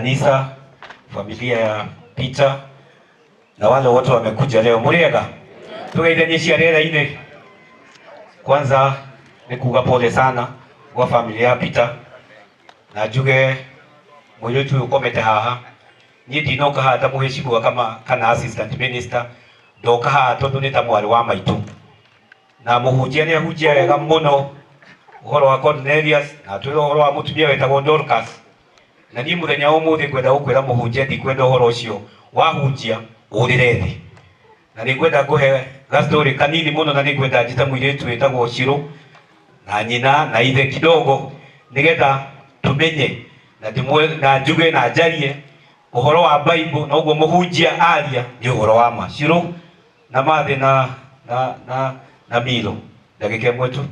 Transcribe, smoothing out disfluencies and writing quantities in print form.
Kanisa, familia ya Peter na wale wote wamekuja leo. Muriega tugeithanie cia rĩera-inĩ. Kwanza nĩ kuga pole sana kwa familia ya Peter, na njuge mũirĩtu ũyũ ũkomete haha, niĩ ndinoka haha ta mũheshimiwa kama kana assistant minister, ndoka haha tondũ nĩ ta mwarĩ wa maitũ, na mũhunjia nĩ ahunjia wega mũno ũhoro wa Cornelius, na atwĩra ũhoro wa mũtumia wetagwo Dorcas. Na niĩ mũthenya wa ũmũthĩ ngwenda gũkwĩra mũhunjia, ndikwenda ũhoro ũcio wahunjia ũrĩre thĩ, na nĩ ngwenda ngũhe gastori kanini mũno, na nĩ ngwenda njĩte mũirĩtu wĩtagwo Shiro na nyina na ithe kidogo, nĩgetha tumenye na ndĩmwe na njuge na njarie ũhoro wa Bible, na ũguo mũhunjia aria nĩ ũhoro wa ma. Shiro na Mathe na Milo, ndagĩka ĩmwe tu.